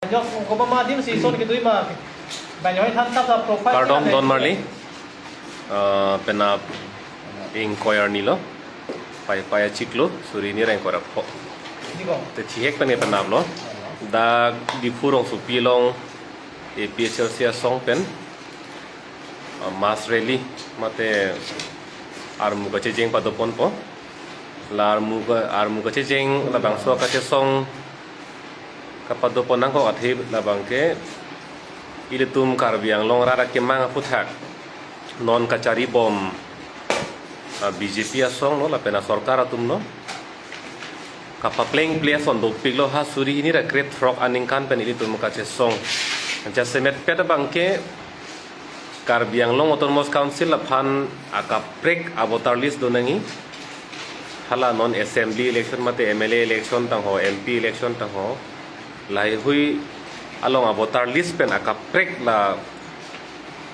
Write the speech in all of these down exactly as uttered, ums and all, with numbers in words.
Jok ko ba ma adim si son kedui ma. Banyak than tap tap profile. Kardom don marli. Ah, penap ingkoi arni lo. Pai pai achiklo, suri hini ra ingkoi ra pho. Di ko. Te thihek pen penap lo. Dak Diphu rongsopi along A P H L C asong pen, ah, mass rally mate armu kachejeng padoponpo. La armu ka, armu kachejeng labangso kachesong kapadopon nangkok athe labang ke ilitum Karbi Anglong arat akemang aphuthak non kacharibom, ah, B J P asong lo lapen asorkar atum lo kapaplengple ason dopiklo. Ha suri hini ra krethrok aningkan pen ilitum kachesong jasemet pet abang ke Karbi Anglong Autonomous Council aphan akaprek avoter list do nangji. Hala non assembly election mate M L A election tangho, M P election tangho, laheihui along avoter list pen akaprek la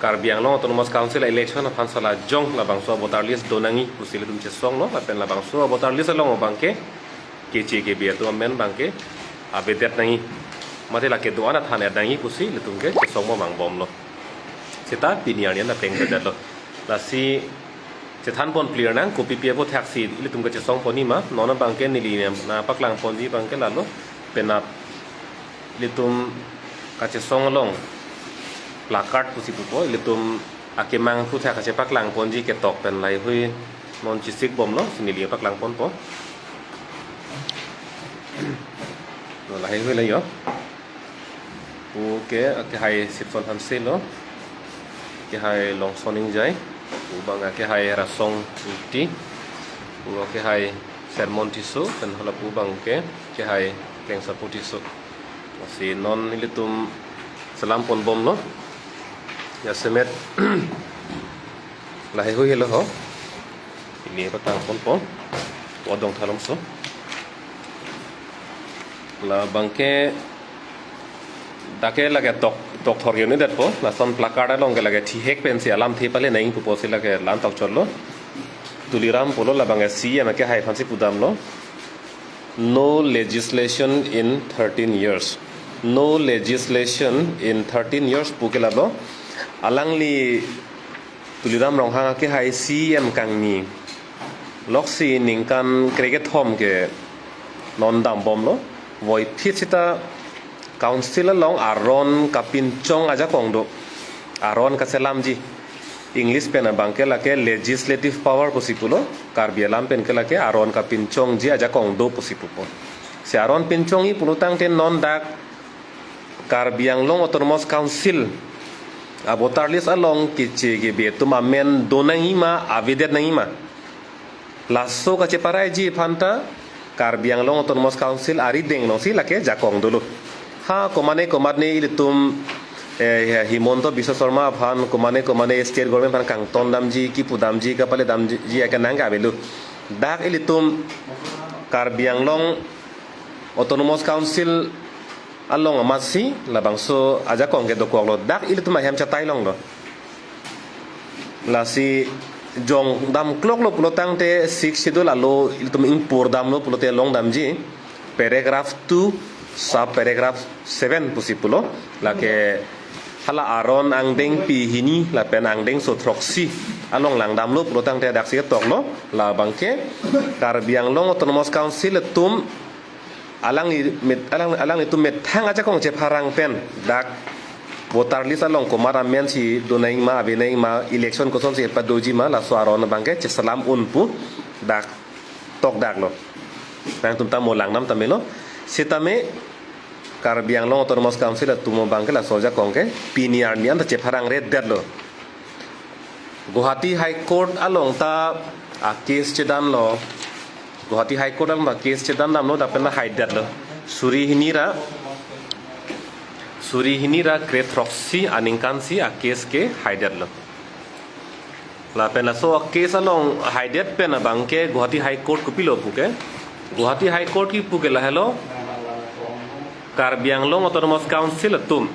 Karbi Anglong Autonomous Council election aphan sala jong labangso avoter list do nangji pusi ilitum chesong lo, lapen labangso avoter list along abang ke keche kebe atum amen abang ke avedet nangji mate lake do-an athan-et nangji pusi ilitum ke chesong mo mangbomlo. Seta pini arni an plengdetlo. Lasi chethanpon clear nang kopi pi aphuthak si ilitum kachesongpon ji ma, non abang ke neli nangpaklangponji abang ke lalo, penap ilitum kachesong along placard pusi pupo, ilitum akemang aphuthak kachepaklangponji ketok pen laheihui non chesikbomlo, si neli paklangponpo. No, laheihui la jo. Pu ke akehai Sipson Hanse lo. Akehai Longson Ingjai. Pu abang akehai Rasong Ingti. Pu akehai Sermon Tisso, pen hala pu abang ke akehai Klengsapu Tisso. Si non ilitum selamponbomlo. Jasemet laheihui helo ho. Ili patangponpo. Wadong Thalongso. Labang ke dak ke lake tok, tokthor unidetpo. Lason placard along ke lake thihek pensi alamthe pale nangji pupo si lake la-an tokchotlo. Tuliram pulo, labang ke C E M akehai aphansi pudamlo. No legislation in thirteen years. No legislation in thirteen years pu ke labo. Alangli Tuliram Ronghang akehai C E M kangni loksi ningkan krekethom ke non dambomlo. Voiphit seta council along aron kapinchong ajakong do. Aron kaselamji. English pen abang ke lake legislative power pusi pulo. Karbi alam pen ke lake aron kapinchongji ajakong do pusi pupo. Si aron pinchongji pulo tangte non dak Karbi Anglong Autonomous Council avoter list along keche kebe atum amen do nangji ma, avedet nangji ma. Laso kacheparaiji aphanta Karbi Anglong Autonomous Council arideng alongsi lake jakong dolo. Ha, komane komatne ilitum, eh, Himanta Biswa Sarma aphan, komane komane state government aphan kangton damji, kipu damji, kapale damji, akenang ke avelo. Dak ilitum Karbi Anglong Autonomous Council along amatsi labangso ajakong ke dokoklo, dak ilitum ahem chatai longlo. Lasi jong damkloklo pulo tangte Sixth Schedule alo ilitum ingpur damlo pulote long damji paragraph two sub paragraph seven pusi pulo, lake hala aron angdengpi hini lapen angdengso throksi along langdamlo pulo tangte daksi toklo. Labang ke Karbi Anglong Autonomous Council atum alangli met, alang, alanglitum methang ajakong chepharang pen dak voter list along komat amensi do nangji ma, ave nangji ma, election kosonsi padoji ma, laso aron abang ke cheselam un pu dak tokdaklo. Nangtum ta mo langnam tame lo. Sitame Karbi Anglong Autonomous Council atum abang ke laso ajakong ke pini arni anta chepharang ret detlo. Guwahati High Court along ta a case chedanlo. Guwahati High Court along ta case chedan damlo, dak pen ta haidetlo. Suri hini ra, suri hini ra kre throksi aningkan si a case ke haidetlo. Lapen laso a case along haidet pen abang ke Guwahati High Court kopilo pu ke. Guwahati High Court kipu ke lahelo, Karbi Anglong Autonomous Council atum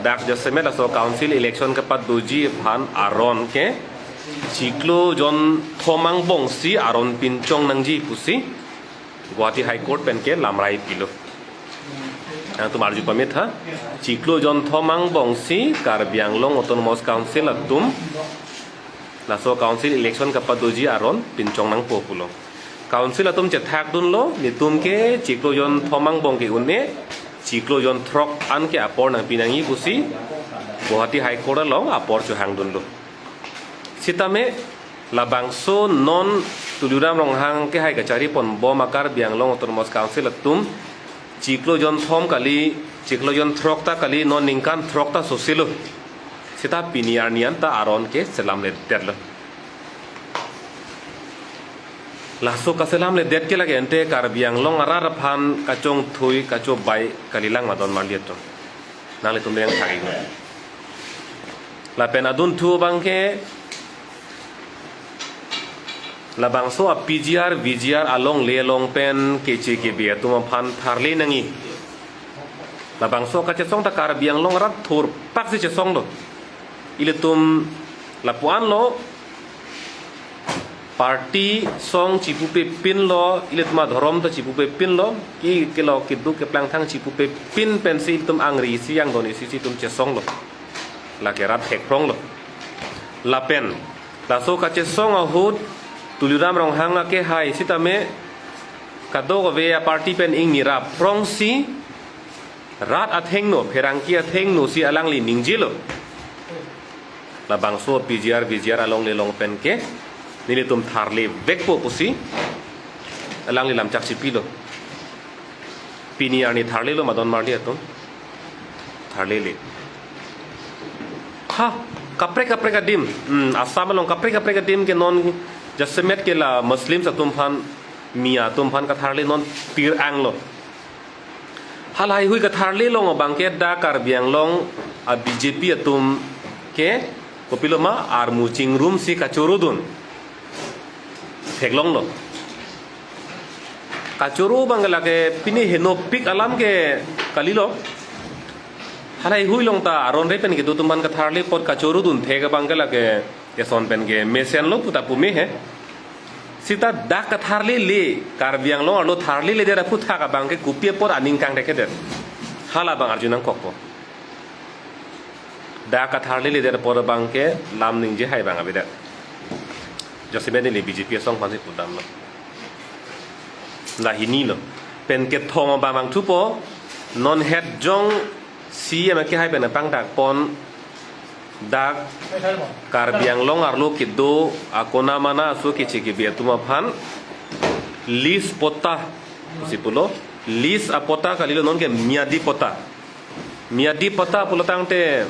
dak jasemet laso council election kepadoji aphan aron ke chiklo jon thom angbong si aron pinchong nangji pusi Guwahati High Court pen ke lamrai pilo. Nangtum arju pame tha, chiklo jonthom angbong si Karbi Anglong Autonomous Council atum laso council election kapadoji aron pinchong nangpo pulo. Council atum chethak dunlo, netum ke chiklo jonthom angbong ke un-e, chiklo jonthrok an ke apor nangpi nangji pusi Guwahati High Court along apor chohang dunlo. Sitame labangso non Tuliram Ronghang kehai kachari ponbom a Karbi Anglong Autonomous Council atum chiklo jonthom kali, chiklo jonthrok ta kali, non ningkan throk ta sosilo. Seta pini arni an ta aron ke selamledetlo. Laso kaselamledet ke lake ante Karbi Anglong arat aphan kachongthui kachobai kalilang ma don marli atum. Nanglitum deng thagi. Lapen adunthu abang ke labangso a P G R, V G R alongle along pen keche kebe atum aphan tharle nangji. Labangso kachesong ta Karbi Anglong arat thurpak si chesonglo. Ilitum lapu-anlo, party song chipupepinlo, ilitum adhorom ta chipupepinlo, ki kelo keduk keplangthang chipupepin pensi ilitum angri isi angdon isi si itum chesonglo. Lake rat thekphronglo. Lapen laso kachesong ahut Tuliram Ronghang akehai sitame kadokave a party pen ingni raphrongsi rat athengno, pherangke athengno si alangli ningjelo. Labangso P G R, V G R alongle along pen ke nelitum tharle vekpo pusi alangli lamchak chipilo. Pini arni tharlelo ma don marli atum. Tharlele. Ha, kaprek kaprek adim. Hmm, Assam along kaprek kaprek adim ke non jasemet ke la Muslims atum aphan, Miya atum aphan katharle non pir-anglo. Halahei hui katharle long abang ke dak Karbi Anglong a B J P atum ke kopilo ma armu chingrumsi kachoro dun. Theklonglo. Kachoro abang ke lake pini henopik alam ke kalilo. Halahei hui long ta aron re pen kedo atum aphan katharle apot kachoro dunthek abang ke lake eson pen ke mesenlo puta pume he. Seta dak katharlele, Karbi Anglong arlo tharleledet aphuthak abang ke kopi apot aning kangthekthedet. Halabang arju nangkokpo. Dak katharleledet apot abang ke lam ningjehai abang avedet. Jasemet neli B J P asong aphansi pudamlo. La hinilo. Pen kethom abang abang thupo, non het jong C M akehai pen apangdakpon, dak Karbi Anglong arlo kedo akona mana aso keche kebe atum aphan lease patta pusi pulo. Lease apatta kalilo, non ke miyadi patta. Miyadi patta pulotangte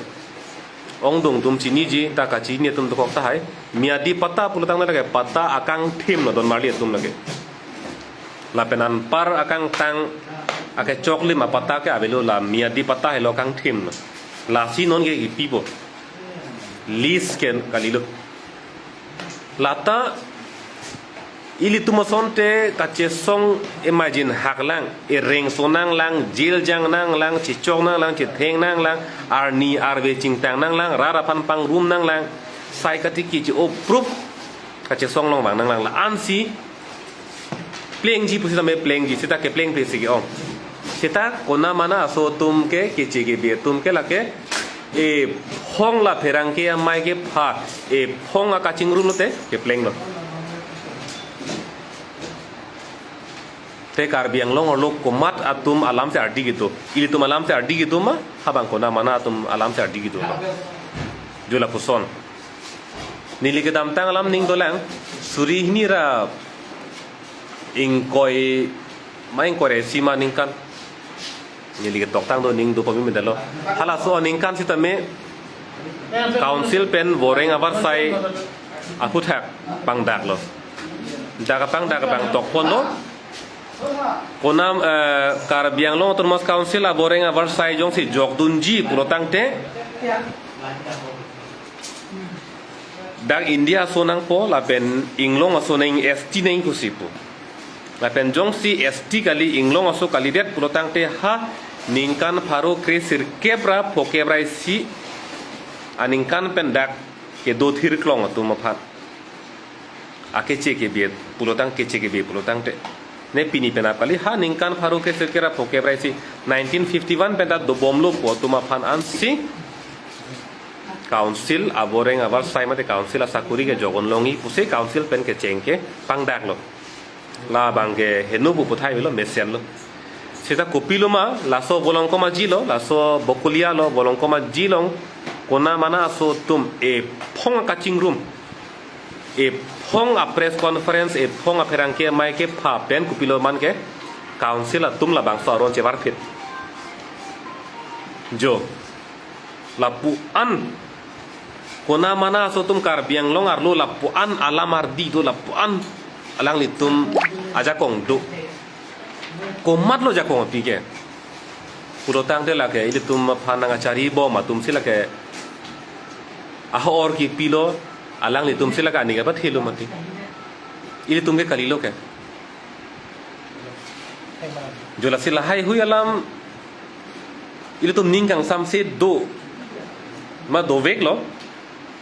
ongdung atum chiniji, ta kachini atum dokok tahai. Miyadi patta pulotangte lake patta akangthim lo don marli atum lake. Lapen anpar akangtang akechoklim apatta ke avelo, la miyadi patta helo, kangthim lo. Lasi non ke kipipo. Lease ke kalilo. Lata ilitum asonte kachesong imagine haklang, ereng sonanglang, jail jangnanglang, chechoknanglang, chethengnanglang, arni arve chingtangnanglang, rat aphan pangrumnanglang, sai katiki che-o proof kachesong long vangnanglang, la-ansi plengji pusitame plengji, seta keplengple si ke-ong. Seta kona mana aso atum ke, keche kebe atum ke lake ephong la pherangke amei kepha, ephong akachingrum lote keplenglo. Te Karbi Anglong arlo komat atum alamsi ardi kedo? Ilitum alamsi ardi kedo ma, habang kona mana atum alamsi ardi kedo ma? Jo lapuson. Neli kedamtang alam ning dolang, suri hini ra ingkoi ma ingkoi ra isi ma aningkan. Neli ketoktang do, ning do pami medalo. Halaso aningkan sitame council pen voreng avarsai aphuthak pangdaklo. Dak apangdak abang tokponlo. Konam, eh, Karbi Anglong Autonomous Council avoreng avarsai jongsi jokdunji pulotangte, dak India aso nangpo, lapen inglong aso nang, S T nang pusi pu. Lapen jongsi S T kali, inglong aso kalidet pulotangte ha ningkan pharo kresirkep ra phokep ra isi aningkan pen dak kedo thirklong atum aphan. Akeche kebe pulotang, keche kebe pulotangte. Ne pini penap kali, ha ningkan pharo kresirkep ra phokep ra isi nineteen fifty-one pen ta dobomlo pu atum aphan ansi council aboreng abar sai mate council asakuri ke jogon longji pusi council pen kecheng ke pangdaklo. Labang ke heno pu puthai avelo, mesenlo. Seta kopilo ma, laso Bolongkom Aji lo, laso Bokolia lo, Bolongkom Aji along, kona mana aso atum ephong kachingrum, ephong a press conference, ephong apherangke amei kepha pen kopilo ma ke council atum labangso aron chevarphit. Jo. Lapu-an kona mana aso atum Karbi Anglong arlo lapu-an alam ardi do, lapu-an alanglitum ajakong do. Komatlo jakong api ke? Pulotangte lake ilitum aphan nang achari bom atumsi lake ahor kipilo, alanglitumsi lake aning apathelo mati. Ilitum ke kalilo ke. Jo, lasi lahaihui alam ilitum ning kangsamse do ma doveklo.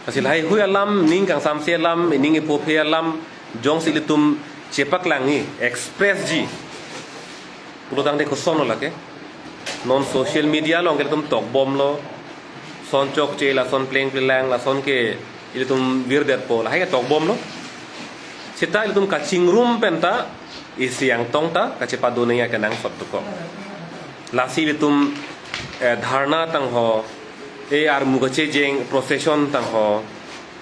Lasi lahaihui alam, ning kangsamse alam, ning epophe alam jongsi ilitum chepaklangji, expressji pulotangte kosonlo lake? Non social media along ke ilitum tokbomlo, son chokche, lason plengplelang, lason ke ilitum virdetpo, lahai ke tokbomlo. Seta ilitum kachingrum pen ta isi angtong ta kachepadonangji akenangsot dokok. Lasi ilitum, eh, dharna tangho, eh, armu kachejeng procession tangho,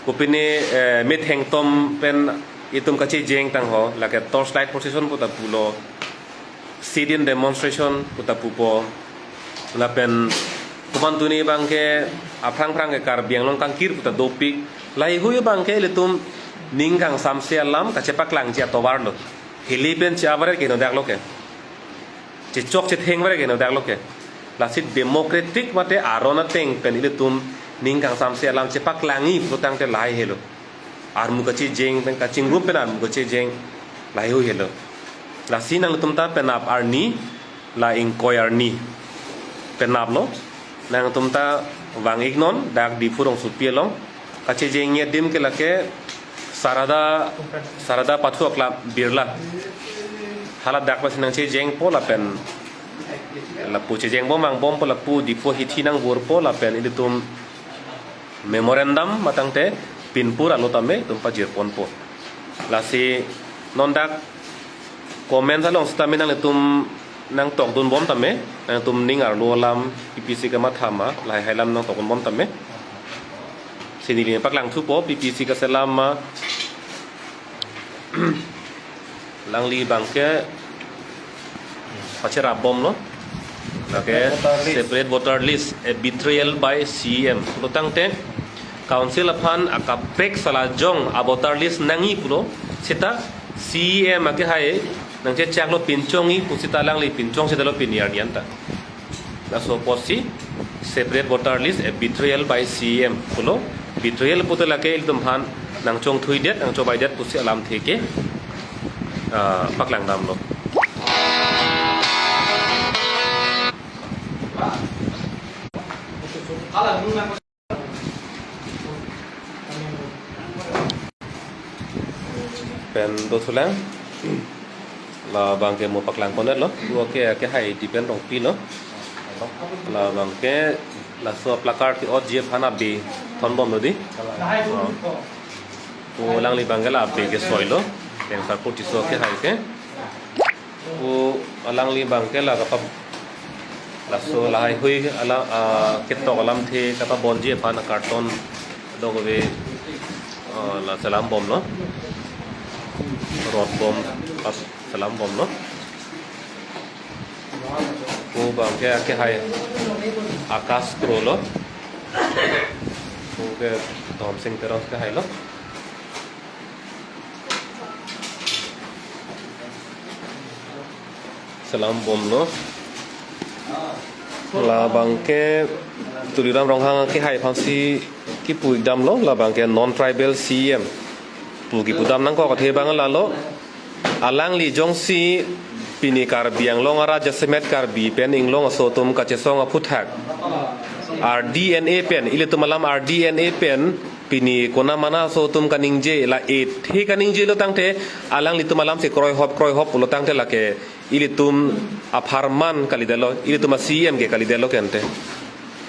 kopine, eh, methengtom pen itum kachejeng tangho, lake torchlight procession pu ta pulo, sit-in demonstration pu ta pupo. Lapen komantu ni abang ke aphrang phrang ke Karbi Anglong kangkir pu ta dopik. Lahaihui abang ke ilitum ning kangsamse alam kachepaklangji atovarlo. Hili pen che-avaret ke henodaklo ke, chechok chetheng varet ke henodaklo ke. Lasi democratic mate aron ateng pen ilitum ning kangsamse alam chepaklangji pulotangte lahai helo. Armu kachejeng pen, kachingrum pen armu kachejeng lahaihui helo. Lasi nangtum ta penap arni, la ingkoi arni penaplo. Nangtum ta vang-iknon, dak Diphu rongsopi along kachejengji adim ke lake Sarada, Sarada Pathu Aklam Birla. Hala dak pasi nangchejengpo lapen lapu chejengbom vangbompo, lapu Diphu hithi nangvurpo lapen ilitum memorandum matangte pinpur alo tame itum pajirponpo. Lasi non dak comment along sitame nanglitum nangtokdunbom tame, nangtum ning arlo alam P P C kamatha ma, lahai hai alam nangtokdunbom tame. Si neli paklangthupo, P P C kaselam ma, alangli abang ke pacherapbomlo. Lake separate voter list, a betrayal by C E M. Pulotangte council aphan akaprek salajong a voter list nangji pulo. Seta C E M akehai nangchechaklo, pinchongji pu seta alangli pinchong seta lo pini arni anta. Laso apotsi separate voter list, a betrayal by C E M pulo. Betrayal pute lake ilitum aphan nangchongthuidet, nangchobaidet pusi alamthe ke, ah, paklangdamlo. Pen dothulang. Labang ke mo paklangkon-etlo. Pu ake, akehai Dipen Rongpi lo. Labang ke laso placard ke-otji aphan abe thonbomlo dei. Oh. Pu alangli abang ke la abe kesoilo. Pen Sarpo Tisso akehai ke. Pu alangli abang ke la kapa, laso lahaihui alam, ah, ketok alamthe kapabonji aphan karton dok ave, ah, la selambomlo. Rotbom, pas selambomlo. Pu abang ke akehai Akash Kro lo. Pu ke Dhamsing Teron kehailo. Selambomlo. Labang ke Tuliram Ronghang akehai aphansi kipu-ikdamlo, labang ke non-tribal C E M pu kipudam nangkok athe abang lalo. Alangli jongsi pini Karbi Anglong arat jasemet Karbi pen inglong aso atum kachesong aphuthak R D N A pen, ilitum alam R D N A pen Pini kona mana aso atum kaningje la et. He kaningje lo tangte alanglitum alam si kroihop kroihop pulo tangte lake ilitum apharman kalidetlo, ilitum a C E M ke kalidetlo kente.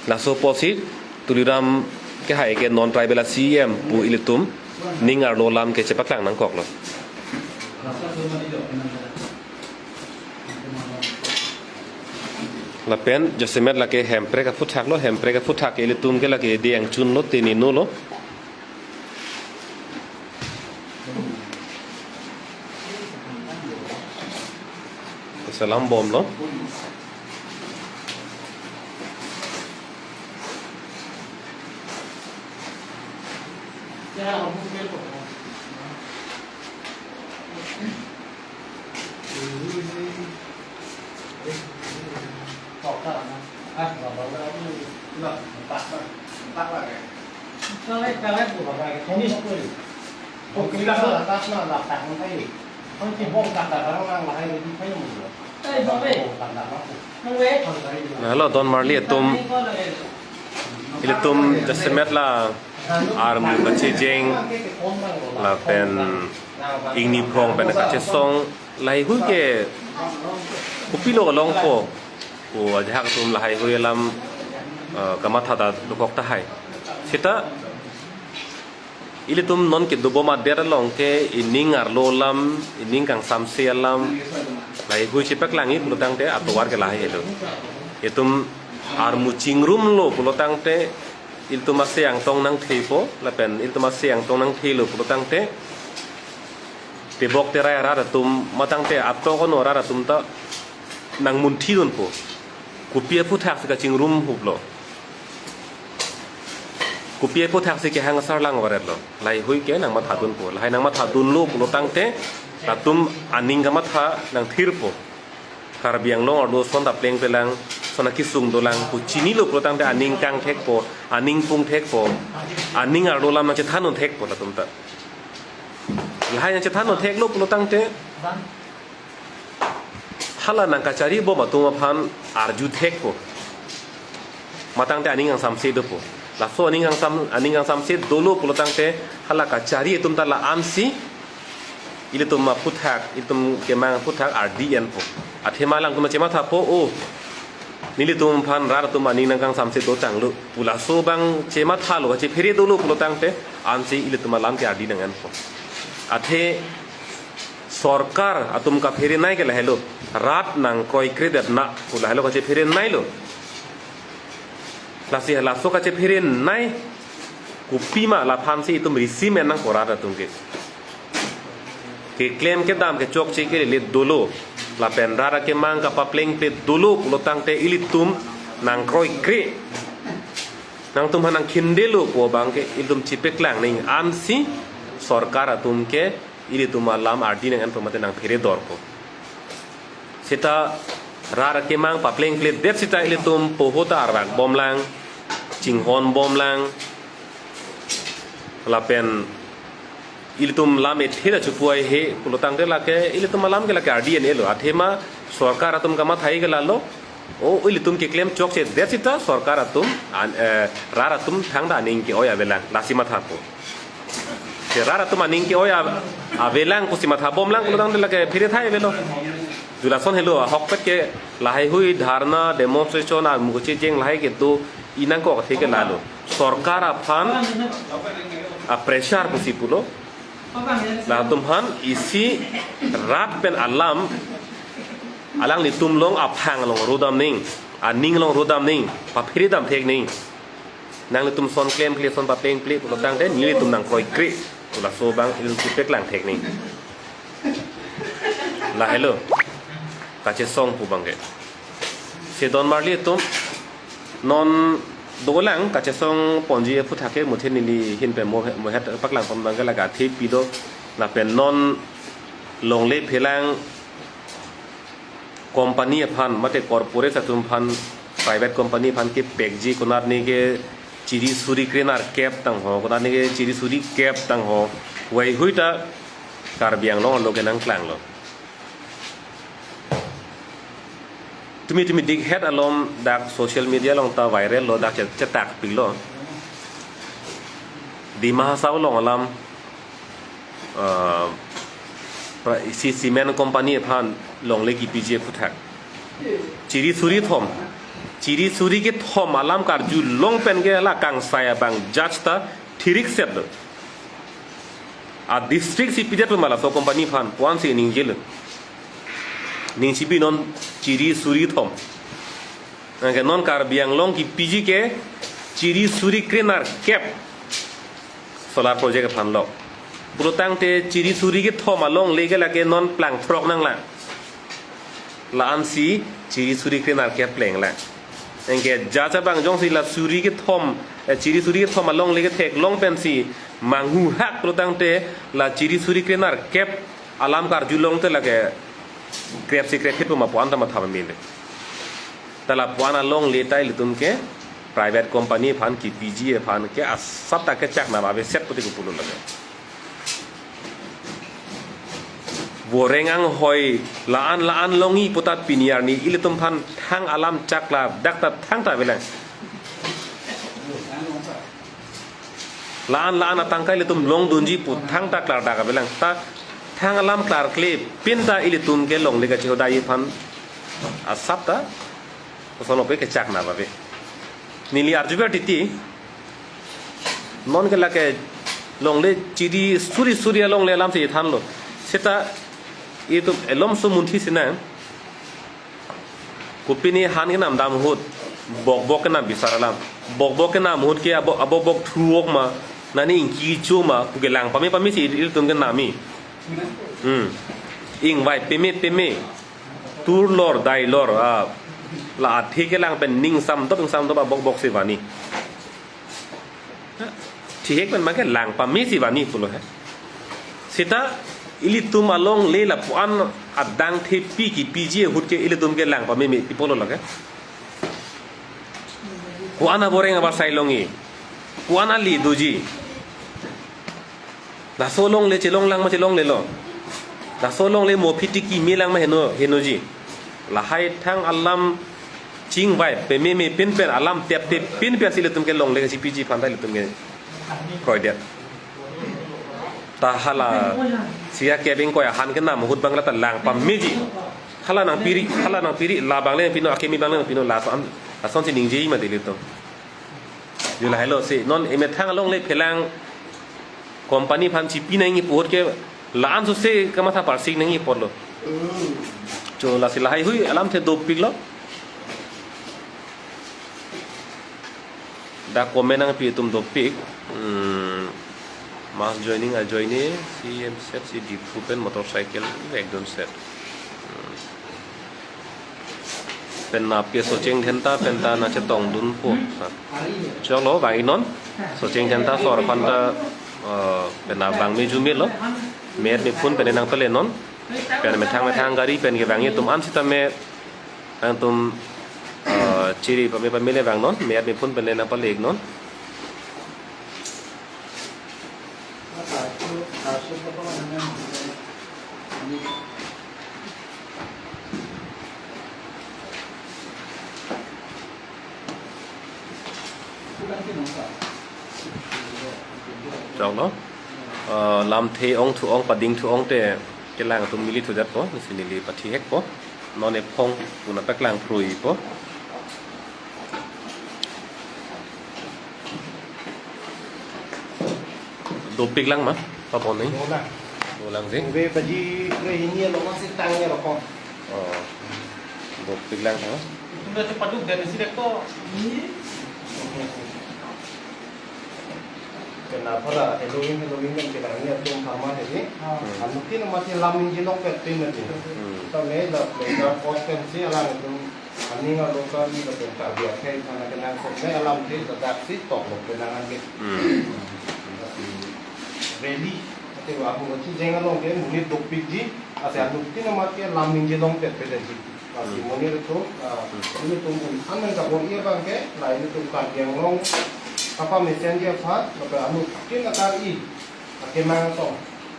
Laso apotsi Tuliram kehai ke non tribal a C E M pu ilitum ning arlo alam ke chepaklang nangkoklo. Lapen jasemet lake Hemprek aphuthak lo, Hemprek aphuthak ilitum ke lake Deng Chun lo, Teni Nu lo. Salam bom lo. Na lo don marli atum, ilitum jasemet la armu kachejeng lapen ingni phong pen kachesong lahai hui ke kopilo longpo pu ajahak atum lahai hui alam, eh, kamatha ta dokok tahai. Seta ilitum non kedobom adet along ke ining arlo alam, ining kangsamse alam lahai hui chepaklangji pulo tangte atovar ke lahai helo. Itum armu chingrumlo pulo tangte ilitum ase angtong nangthepo, lapen ilitum ase angtong nangthelo pulo tangte tebok terai arat atum, matangte atok ono arat atum ta nangmunthidunpo. Kopi aphuthak si kachingrum huplo, kopi aphuthak si kehang asar lang varetlo, lahai hui ke nangmathadunpo. Lahai nangmathadunlo pulo tangte latum aning kamatha nangthirpo. Karbi Anglong arlo ason ta plengplelang, ason akesung dolang pu chinilo pulo tangte aning kangthekpo, aning pungthekpo, aning arlo alam nangchethandunthekpo latum ta. Lahai nangchethanduntheklo pulo tangte hala nangkachari bom atum aphan arjuthekpo. Matangte aning kangsamse dopo. Laso aning kangsam, aning kangsamse dolo pulo tangte hala kachari atum ta la-ansi ilitum aphuthak, ilitum kemang aphuthak ardi enpo. Athema alangtum chemathapo, o, nelitum aphan rat atum aning nangkangsamse dotanglo pu laso abang chemathalo, chephere dolo pulo tangte ansi ilitum alam ke ardi nang enpo. Athe sorkar atum kapherenei ke lahelo, rat nangkroikredet na pu lahelo kachephereneilo. Lasi laso kachepherenei kopima laphansi itum risi men nangpo rat atum ke. Keklem kedam kechokche kelele dolo, lapen rat akemang kapaplengple dolo pulo tangte ilitum nangkroikre, nangtum aphan nangkhindelo pu abang ke ilitum chepaklang nangji, ansi sorkar atum ke ilitum alam ardi nang enpo mate nangphere dorpo. Seta rat akemang paplengpledet seta ilitum poho ta arvak bomlang, chinghon bomlang, lapen ilitum lam ethe ta chopu-ai he pulo tangte lake ilitum alam ke lake ardi enlo. Athema sorkar atum kamathai ke lalo, o, ilitum keklem chokchedet seta sorkar atum an, eh, rat atum thangta aning ke-oi avelang, lasi mathapo. Te rat atum aning ke-oi a-, avelang pusi matha bomlang pulo tangte lake pherethai avelo. Julason helo, ahokpet ke lahai hui dharna, demonstration, armu kachejeng lahai kedo inangkok athe ke lalo. Sorkar aphan a-pressure pusi pulo. Latum aphan isi rat pen alam alanglitum along aphang along rodam nangji, aning along rodam nangji, paphere damthek nangji. Nanglitum ason klemkle, ason paplengple pulo tangte nelitum nangkroikre pu laso abang ilitum chepaklang thek nangji. Lahelo kachesong pu abang ke. Si don marli atum, non dolang kachesong ponji aphuthak ke muthe neli ahin pen mo, mohet paklang pon abang ke lake athe pilo, lapen non longle phelang company aphan mate corporate atum aphan, private company aphan kepekji konatne ke chiri suri krenerkep tangho, konatne ke chiri suri kep tangho, wai hui ta Karbi Anglong arlo ke nangklanglo. Tumi tumi dikhet alom dak social media along ta viral lo, dak che-, chetak pilo. Dima Hasao along alam, ah, pra-, isi cement company aphan longle kipiji aphuthak. Chiri suri thom. Chiri suri kethom alam karjulong pen ke la kangsai abang judge ta thirik set lo. A district si pidet ma laso company aphan puan si ningjelo. Ning chibi non chiri suri thom. Anke non Karbi Anglong kipiji ke chiri suri krenerkep solar project aphan lo. Pulotangte chiri suri kethom alongle ke lake non plang throk nanglang. La-an si chiri suri krenerkep pleng lang. Anke judge abang jongsi la suri kethom, eh, chiri suri kethom alongle ketheklong pensi manghuhak pulotangte la chiri suri krenerkep alam karjulong te lake krep si krep hit pu ma puan ta matha meme le. Ta la puan alongle ta ilitum ke private company aphan kipiji aphan ke asap ta kechak nang ave set pute kupulo lake. Voreng anghoi la-an la-an longji puta pini arni ilitum aphan thang alam chak ladak ta thangta avelang. La-an la-an atangka ilitum longdunji pu thangta klardak avelang. Ta thang alam klarkle pin ta ilitum ke longle kachihodai aphan asap ta koson ope kechak nang ave. Neli arjuver titi, non ke lake longle chiri suri suri alongle alam si thanlo. Seta itum elom so munthi sinang. Kopine han kenam dam ahut, bokbok kenam bisar alam. Bokbok kenam ahut ke abo-, abokbok thu-ok ma, nani ingki cho ma, pu ke lang pame pame si ilitum kenamji. Hmm. Ingvai peme peme. Tur lor, dai lor, ah, la athe kelang pen ning samdop, ning samdop abokbok si vanji. Thihek pen abang ke lang pame si vanji pulo he. Seta ilitum alongle la puan adang thepi kipiji ahut ke ilitum ke lang pameme pi pulo lake. Ko-an avoreng abasai longji. Ko-an ali doji. Laso longle chelong lang ma chelonglelo. Laso longle mo phiti kimi lang ma heno, henoji. Lahai thang alam chingvai pememe pinpen alam tepte pinpen si ilitum ke longle kachipiji aphan ta ilitum ke kroidet. Ta hala sia kebing koya han kenam ahut abang la ta lang pameji. Hala nangpiri, hala nangpiri, labang le pino, akimi abang le pino, lason, lason si ningjeji mati ilitum. Yo lahelo si non emethang alongle phelang company aphan chipi nangji pu ahut ke la-an sose kamatha parsik nangji apotlo. Cho lasi lahai hui alamthe dopiklo. Dak comment nangpi atum dopik. Hmm. Mass joining ajoine, C M set si Diphu pen motorcycle vekdun set. Hmm. Pen nap ke Socheng Dhenta pen ta nangchetongdunpo. Choklo vang-ik non. Socheng Dhenta sor aphan ta, eh, pen nap vangme jumelo. Mer mephun pen nangpalenon. Pen methang methang gari pen kevangji atum an sitame nangtum, eh, chiri pame pame le vangnon. Mer mephun pen nangpale-iknon. Choklo. Eh, lamthe ongthu-ong padingthu-ong te kelang atum mili thujatpo, nesi neli pathihekpo. Non ephong puna paklang pruipo. Dopik lang ma, papon ni? Dolang. Dolang si? Ove baji kre hini lo masih tangnya lo kong. Oh. Dopik lang ha? Itu dah cepat duk dari sini kok. Kenapa lah? Halloween, Halloween kan kita ini atum sama jadi. Ah. Hmm. Anu tin mati lam ningjelong pet pin aja. Hmm. Kita ne la playground cost kan si alam itu. Aning aloka ni lapen Karbi akhei aphan akenangsot me alamthe ladak si toklo penang anke. Hmm. Lasi rally ate wa hu chijeng along ke monit dopikji, lasi anuttin amat ke lam ningjelong pet pet ji. Lasi Hmm. monit atum, ah, Hmm. monit atum un an nangkabor-i abang ke, la ilitum Karbi Anglong kapamesenji aphan, lapen anuttin akar-i akemang atum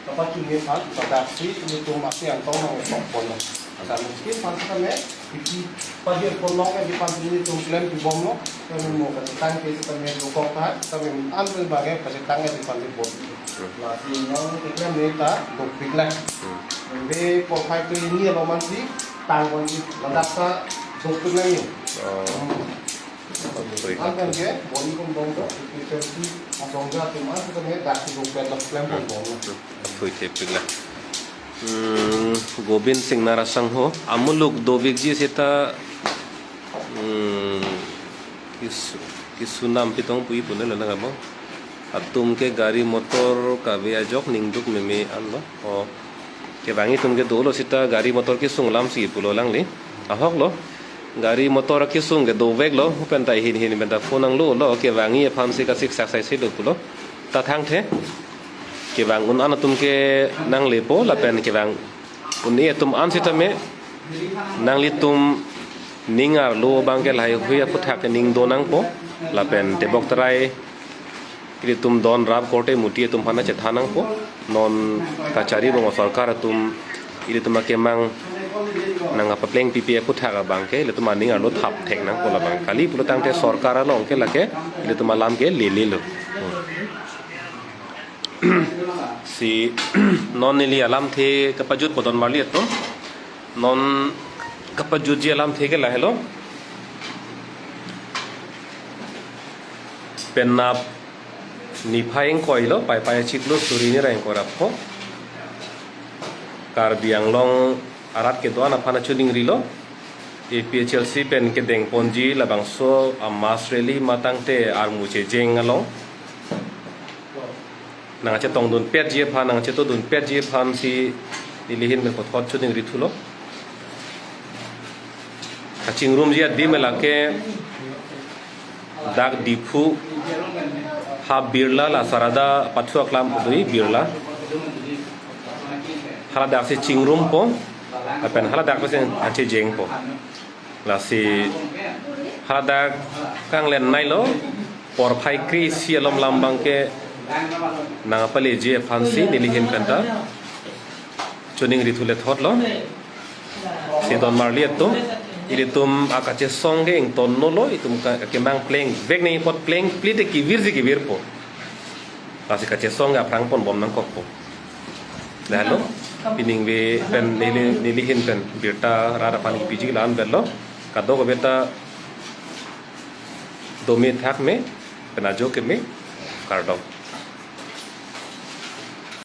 kapachunji aphan, ladaksi ilitum Asia Antong nangtokponlo. Sami skin pan sitame, iti pagi ponlong ke di pan sini tum klem di bomlo, kami mo kasi tang ke sitame dukok ta, kami an pen bagi kasi tang ke di pan di bom. Lasi non klem ni ta dukpik lang. Be por phai ke ni lo man si tang kon si ladak ta dukpik lang ni. Oh. An pen ke bom kon dong to, iti si asong ja tum an sitame dak si dukpik lo klem kon dong. Thui thepik lang. Hmm, Gobind Singh Nair asangho, amuluk dovikji seta, hmm, kisu, kisunam pitong pui pune lana kamo. Atum ke gari motor kave ajok ningduk meme anlo. Oh. Kevangji atum ke dolo seta gari motor kesung alam si pulo alangli. Ahok lo. Gari motor kesung ke dovek lo. Pen ta hin hin pen ta phone nanglo lo. Kevangji aphan si kasik sak sai si lo pulo. Ta thangthe. Kevang un-an atum ke nanglepo lapen kevang un-e atum an sitame nanglitum ning arlo abang ke lahai hui aphuthak ke ning do nangpo lapen tebok tarai ilitum don rap korte muti atum aphan chethan nangpo non kachari bong sorkar atum ilitum akemang nangpapleng pipi aphuthak abang ke ilitum aning arlo thap thek nangpo labang kali pulo tangte sorkar along ke lake ilitum alam ke lele lo. Si non neli alamthe kapajutpo don marli atum. Non kapajutji alamthe ke lahelo. Penap niphai ingkoi lo, Paipai achiklo suri hini ra ingkoi ra pho. Karbi Anglong arat kedo-an aphan achuning rilo. A P H L C pen kedeng ponji labangso a-mass rally ma tangte armu chejeng along nangchetongdun petji aphan, nangchetodun petji aphan si neli ahin pen puthot chuning rithulo. Kachingrumji adim lake dak Diphu ha Birla la Sarada pathu aklam ado-i Birla. Haladak si chingrumpo, lapen haladak si anchejengpo. Lasi haladak kanglen nailo, porphai kre-isi alom lam abang ke nangpaleji aphan si neli ahin pen ta chuning rithu lethot lo. Si don marli atum, ilitum akachesong ke ingtonlo, itum ka, akemang plengvek nangji apot plengple te kevirji kevirpo. Lasi kachesong ke aphrang ponbom nangkokpo. Lahelo, pining ave pen neli, neli ahin pen birta rat aphan kipiji la-an avelo, kadokave ta dome thakme, pen ajo keme, kardom.